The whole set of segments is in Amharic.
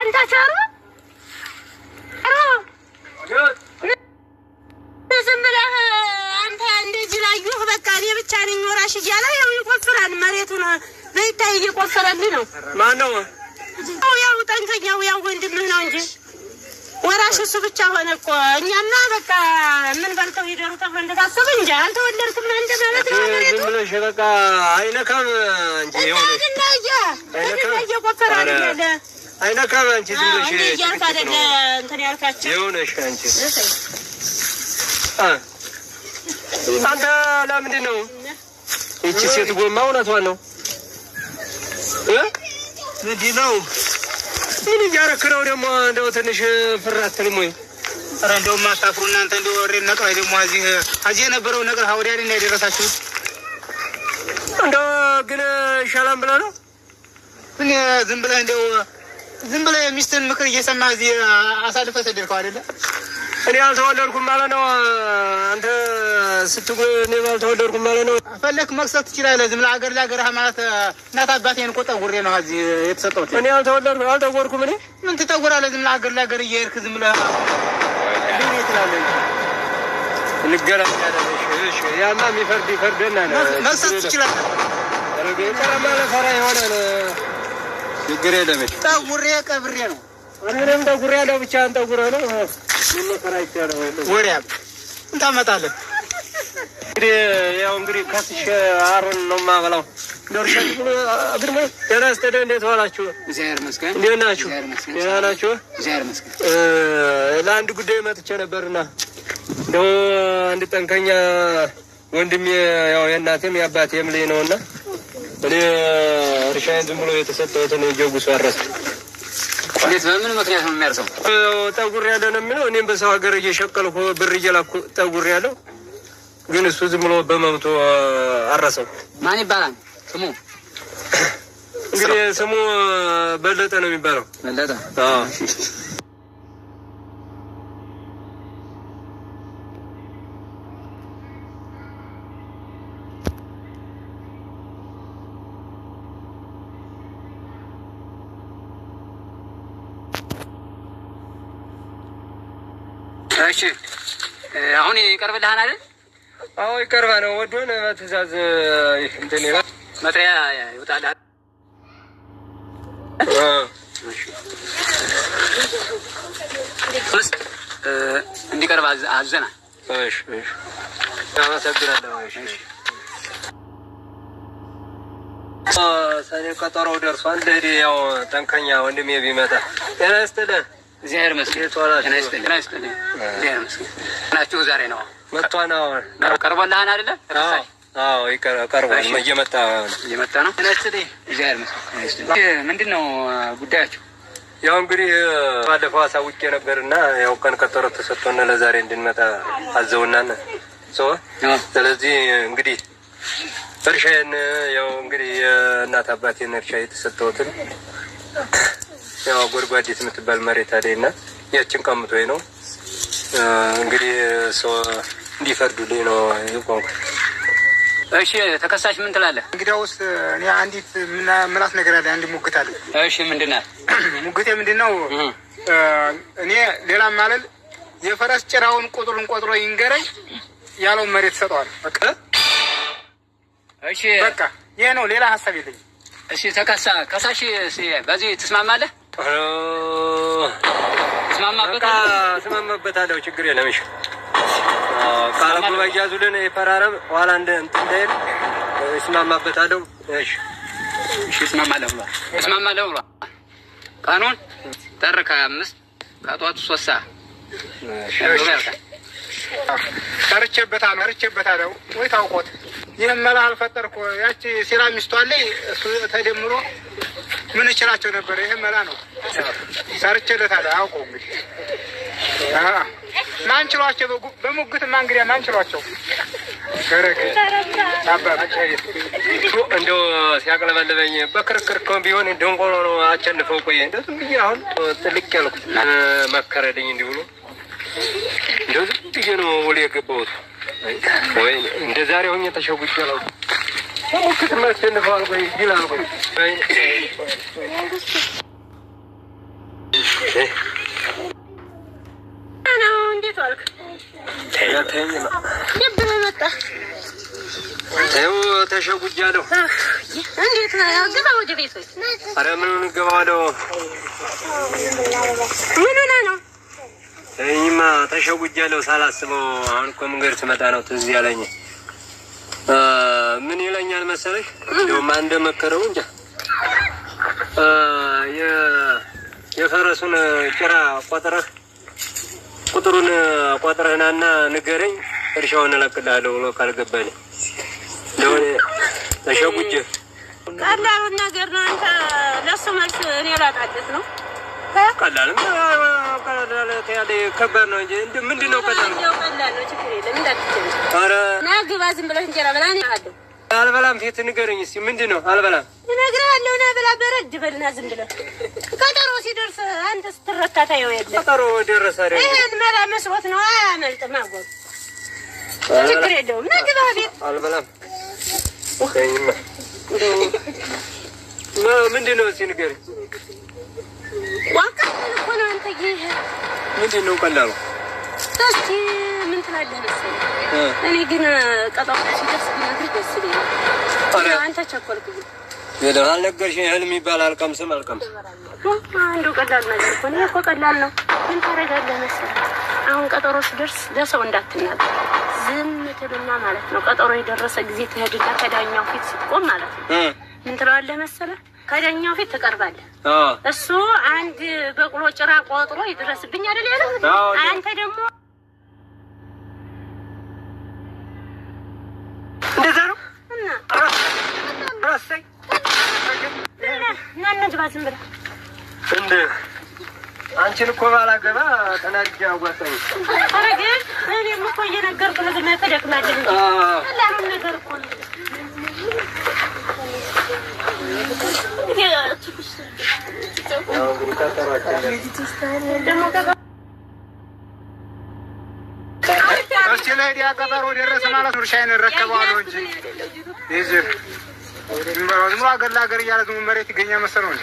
አንተ ቸሩ ዝም ብለህ አንተ እንደዚህ ላዩህ በቃ እኔ ብቻ ነኝ ወራሽ እያለ ያው ይቆፍራል። መሬቱን በይታይ እየቆፈረልህ ነው። ማነው? ያው ጠንከኛው ያው ወንድምህ ነው እንጂ ወራሽ እሱ ብቻ ሆነ እኮ። እኛማ በቃ ምን በልተው ይደሩ ተብሎ እንደታሰበ እንጂ አልተወለድክም አንተ ማለት ነው። መሬቱ ዝም ብለሽ በቃ አይነካም እንጂ እና እና እየቆፈረ አይደለ አይነካም። አንቺ ዝም ብለሽ እንዲህ እያልክ አይደለ እንትን ያልካቸው የሆነሽ አንቺ አንተ ለምንድን ነው ይቺ ሴት ጎማ? እውነቷን ነው። ምንድን ነው? ምን እያደረክ ነው ደግሞ? እንደው ትንሽ ፍራ አትልም ወይ? ኧረ እንደውም አታፍሩ እናንተ። እንደው ወሬ ነቅላይ ደግሞ እዚህ እዚህ የነበረው ነገር ወዲያ ላይ የደረሳችሁት። እንደው ግን ይሻላል ብለህ ነው? ምን ዝም ብለህ እንደው ዝም ብለህ የሚስትህን ምክር እየሰማህ እዚህ አሳልፈህ ሰደድከው አይደለ? እኔ አልተወለድኩም ማለት ነው። አንተ ስትጎ እኔ አልተወለድኩም ማለት ነው። ፈለክ መቅሰት ትችላለህ። ዝም ብለህ አገር ለአገር ማለት እናት አባቴን እኮ ጠጉሬ ነው እዚህ የተሰጠሁት። እኔ አልተወለድኩም አልጠጎርኩም። እኔ ምን ትጠጉራለህ? ዝም ብለህ አገር ለአገር እየሄድክ ዝም ብለህ እንዴት ትላለህ? እንገናኛለን። እሺ፣ ያማ የሚፈርድ ይፈርደናል። መቅሰት ትችላለህ። ቀረማ ለፈራ የሆነ ችግር የለም። ጠጉሬ ቀብሬ ነው። እኔም ጠጉሬ ያለው ብቻህን ጠጉረህ ነው። ወሬ ምን ታመጣለህ? እንግዲህ ያው እንግዲህ ከስሼ አሩን ነው የማበላው። ጤና ይስጥልኝ። እንዴት ዋላችሁ? እንዴት ናችሁ? ደህና ናችሁ? ለአንድ ጉዳይ መጥቼ ነበርና እንደው አንድ ጠንከኛ ወንድሜ ያው የእናቴም የአባቴም ልጅ ነውና እኔ እርሻዬን ዝም ብሎ የተሰጠሁትን ጀጉሶ አረሰ። እንዴት በምን ምክንያት ነው የሚያርሰው? ጠጉር ያለ ነው የሚለው። እኔም በሰው ሀገር እየሸቀልኩ ብር እየላኩ ጠጉር ያለው ግን እሱ ዝም ብሎ በመብቶ አረሰው። ማን ይባላል ስሙ? እንግዲህ ስሙ በለጠ ነው የሚባለው። በለጠ። አዎ። እሺ አሁን ይቀርብልሃል አይደል? አዎ ይቀርባ ነው። ወዶን በትእዛዝ እንትን ይላል። መጥሪያ ይወጣልሃል። ውስጥ እንዲቀርብ አዘናል። እሺ፣ እሺ፣ አመሰግናለሁ። እሺ፣ ሰኔ ቀጠሮው ደርሷል። ልሂድ። ያው ጠንከኛ ወንድሜ ቢመጣ። ጤና ይስጥልህ። እግዚአብሔር ይመስገን። እንዴት ዋላችሁ? ጤና ይስጥልኝ። ጤና ይስጥልኝ። እግዚአብሔር ይመስገን። ናችሁ ዛሬ ነው መጥቷን። አሁን ቀርቦልሃል አይደለ? አዎ፣ አዎ፣ ቀርቧል። እየመጣ ነው። እየመጣ ነው። እግዚአብሔር ይመስገን። ጤና ይስጥልኝ። ምንድን ነው ጉዳያችሁ? ያው እንግዲህ ባለፈው አሳውቄ ነበርና ያው ቀን ቀጠሮ ተሰጥቶና ለዛሬ እንድንመጣ አዘውናን ሰው። ስለዚህ እንግዲህ እርሻዬን ያው እንግዲህ የእናት አባቴን እርሻ የተሰጠሁትን ያው ጎድጓዴት የምትባል መሬት አለኝና ያችን ቀምቶኝ ነው እንግዲህ ሰው እንዲፈርዱልኝ ነው የቆምኩት። እሺ ተከሳሽ ምን ትላለህ? እንግዲያውስ እኔ አንዲት ምላት ነገር አለ፣ አንድ ሙግት አለ። እሺ ምንድን ናት? ሙግቴ ምንድን ነው? እኔ ሌላ ማለል የፈረስ ጭራውን ቁጥሩን ቆጥሮ ይንገረኝ ያለውን መሬት ሰጠዋል። በቃ እሺ በቃ ይሄ ነው፣ ሌላ ሀሳብ የለኝም። እሺ ተከሳ ከሳሽ በዚህ ትስማማለህ? ትስማማበታለህ? እስማማበታለሁ፣ ችግር የለም። እሺ ቃለ ጉባኤ ያዙልን፣ የፈራረም ኋላ እንደ እንትን እንዳይል እስማማበታለሁ። እሺ እሺ እስማማለሁ ብሏል። እስማማለሁ ብሏል። ቀኑን ጥር 25 ከጧቱ 3 ሰዓት ያልቃል። ሰርቼበታለሁ ሰርቼበታለሁ ወይ ታውቆት ይህን መላ አልፈጠርኩ። ያቺ ሴራ ሚስቱ አለኝ እሱ ተደምሮ ምን እችላቸው ነበር። ይህ መላ ነው፣ ሰርቼለታለሁ። አውቀው እንግዲህ ማን ችሏቸው? በሙግትማ እንግዲህ ማን ችሏቸው? እንደው ሲያቅለበልበኝ በክርክር እኮ ቢሆን ደንቆሮ ነው አቸንፈው ቆየ። እንደው ዝም ብዬ አሁን ጥልቅ ያልኩት መከረልኝ እንዲህ ብሎ እንደው ዝም ብዬ ነው ውል የገባሁት። ወይ እንደ ዛሬ ሆኜ ተሸጉጄ አላውቅም። በሙግት አሸንፈዋል። ቆይ ይላል። ቆይ ነው እንዴት ዋልክ? ልብ መጣ። ተይው ተሸጉጃለሁ። እንዴት ግባ ወደ ቤት። ኧረ ምኑን እገባለሁ? ምን ሆነህ ነው? ተይኝማ ተሸጉጃለሁ ሳላስበው። አሁን እኮ መንገድ ስመጣ ነው ትዝ ያለኝ። ምን ይለኛል መሰለሽ? እንደው ማን እንደመከረው እንጃ። የፈረሱን ጭራ ቆጥረህ ቁጥሩን ቆጥረህ ናና ንገረኝ እርሻውን እለቅልሃለሁ ብሎ ካልገባኝ እንደው እኔ ተሸጉጄ ቀላሉን ነገር ነው። አንተ ለእሱ መልስ እኔ ላጣለት ነው። ቀላልም ቀላል ያለ ከባድ ነው እንጂ ምንድን ነው ቀላል? እንደው ቀላል ነው፣ ችግር የለም እንዳትጨነቅ። ኧረ ና ግባ፣ ዝም ብለህ እንጀራ ብላ። እኔ አለሁ አልበላም። ፊት ንገረኝ እስኪ ምንድን ነው? አልበላም እነግርሃለሁ። ና ብላ፣ በረድ በልና ዝም ብለህ ቀጠሮ ሲደርስ አንተ ስትረታ ታየው የለ ቀጠሮ ደረሰ አይደል? ይሄን መላ መስሎት ነው። አያመልጥም። አጎል ችግር የለውም። ና ግባ ቤት። አልበላም። ተይኝማ። ምንድን ነው እስኪ ንገረኝ። ዋቀል እኮ ነው አንተ። ይሄ ምንድን ነው ቀላሉ? እስኪ ምን ትላለህ መሰለህ? እኔ ግን ቀጠሮ ሲደርስ ብነግርህ ደስ ይለኛል። አንተ ቸኮልክ ግን የለም አልነገርሽኝ። እህል የሚባል አልቀምስም አልቀምስም። አንዱ ቀላል ነገር እኮ ነው። ይሄ እኮ ቀላል ነው። ምን ታደርጋለህ መሰለህ? አሁን ቀጠሮ ሲደርስ ለሰው እንዳትናገር ዝም ትልና ማለት ነው። ቀጠሮ የደረሰ ጊዜ ትሄድና ከዳኛው ፊት ስትቆም ማለት ነው ምን ትለዋለህ መሰለህ? ከዳኛው ፊት ትቀርባለህ። እሱ አንድ በቅሎ ጭራ ቆጥሮ ይድረስብኝ አይደል ያለው? አንተ ደግሞ እንደዛ ነው እና ረሳኝ እና እንግባ ዝም ብለህ እንደ አንቺን እኮ ባላገባ ተናድጄ አዋጣኝ። ኧረ ግን እኔም እኮ እየነገርኩህ ነው። ዝም ብለህ ትደክማለህ እንጂ ቀላሉን ነገር እኮ ነው። ደግሞ እስኪ ልሂድ። ያ ቀጠሮ ደረሰ ማለት ነው። እርሻዬን እረከበዋለሁ እንጂ ይህ ዝም ብሎ አገር ለአገር እያለ ዝም መሬት ይገኛል መሰለው እንጂ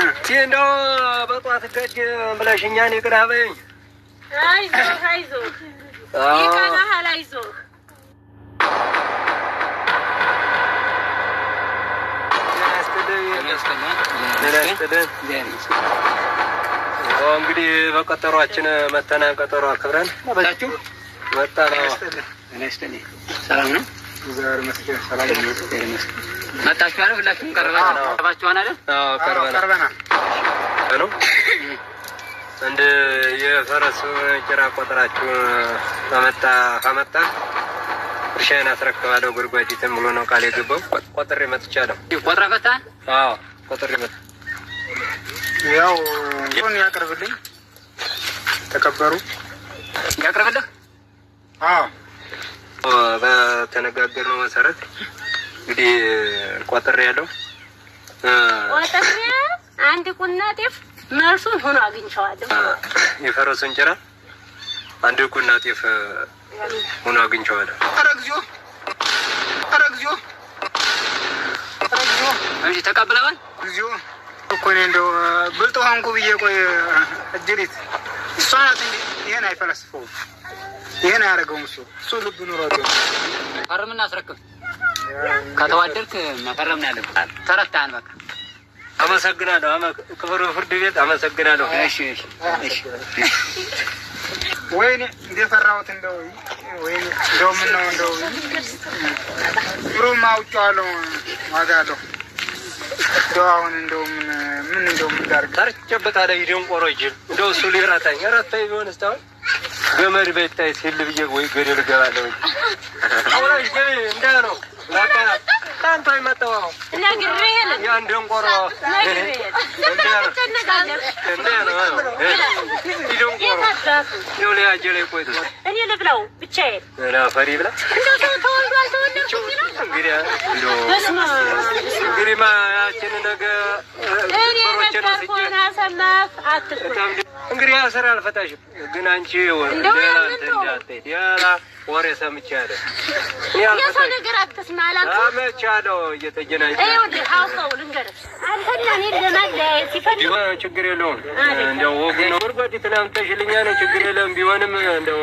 እስኪ እንደው በጠዋት ገድ ብለሽኛን ይቅር በይኝ። አይዞህ አይዞህ ይቀናሃል፣ አይዞህ እንግዲህ በቀጠሯችን መተና ቀጠሮ አክብረን መጣችሁ? መጣ ነው። ሰላም ነው? እግዚአብሔር ይመስገን ሰላም ነው። መጣችሁ አይደል? ሁላችሁም ቀርባችኋል አይደል? አዎ ቀርበናል ቀርበናል። ነው እንደ የፈረስ ጭራ ቆጥራችሁ ከመጣ ከመጣ እርሻዬን አስረክባለሁ ጉድጓዲትን ብሎ ነው ቃል የገባው። ቆጥሬ መጥቻለሁ። ቆጥረህ ፈታህ? አዎ ቆጥሬ መጥ ያው ሆን ያቅርብልኝ ተከበሩ። ያቅርብልህ። አዎ በተነጋገርነው መሰረት እንግዲህ ቆጥሬ ያለው ቆጥሬ አንድ ቁና ጤፍ መልሱን ሆኖ አግኝቼዋለሁ። የፈረሱን ጭራ አንድ ቁና ጤፍ ሆኖ አግኝቼዋለሁ። ኧረ እግዚኦ! ኧረ እግዚኦ! ኧረ እግዚኦ! እሺ ተቀብለዋል? እግዚኦ! እኮ እኔ እንደው ብልጥ ሆንኩ ብዬ ቆይ እጅሪት እሷ ናት እንጂ ይሄን አይፈለስፈውም፣ ይሄን አያደርገውም። እሱ እሱ ልብ ኑሮት ፈርምና አስረክብ። ከተዋደድክ መፈረም ነው ያለብህ። ተረታህን በቃ። አመሰግናለሁ። ክብር ፍርድ ቤት አመሰግናለሁ። እሺ እሺ እሺ። ወይኔ እንደፈራሁት እንደው ወይኔ እንደው ምን ነው እንደው ብሩም አውቄዋለሁ ዋጋ አለው። እንደው አሁን እንደው ምን ምን እንደው ምን ላድርግ? ታርቼበታለሁ። ይደንቆሮ ይችል እንደው እሱ ሊረታኝ ረታኝ ቢሆን እስካሁን ገመድ በይታይ ሲል ብዬ ወይ ገደል እገባለሁ። አውራሽ ገቢ እንዳ ነው በቃ ታንቶ ይመጣው ነግሬህ የለ ያን ደንቆሮ ነግሬህ የለ ዝም ብለህ ትጨነቃለህ። እንዳ ነው ይደንቆሮ የት አባቱ ነው ሊያጀለ ቆይቶ እኔ ልብላው ብቻዬን። ላ ፈሪ ብላ እንደው ሰው ተወልዶ አልተወለድኩም ይላል። እንግዲህ እንግዲህ እንደው እንግዲህ ያችን ነገ እኔ በሮቼን ወስጄ ነገርኩህን አሰማህ አትኩ በጣም እንግዲህ ያ ስራ አልፈታሽም፣ ግን አንቺ እንደው ሌላ ያንን እንትን ተው። እንዳትሄድ ሌላ ወሬ ሰምቻለሁ። እኔ የሰው አልፈታሽም። ነገር አትስማ አላልኩም? ሰምቻለሁ እየተገናኘን ይኸውልህ አውቀው ልንገርህ፣ አንተና እኔን ለማለያየት ሲፈልጉ ቢሆን ችግር የለውም። እንደው ወጉ ነው። ጎድጓዲትን አምጥተሽልኛል፣ ችግር የለም። ቢሆንም እንደው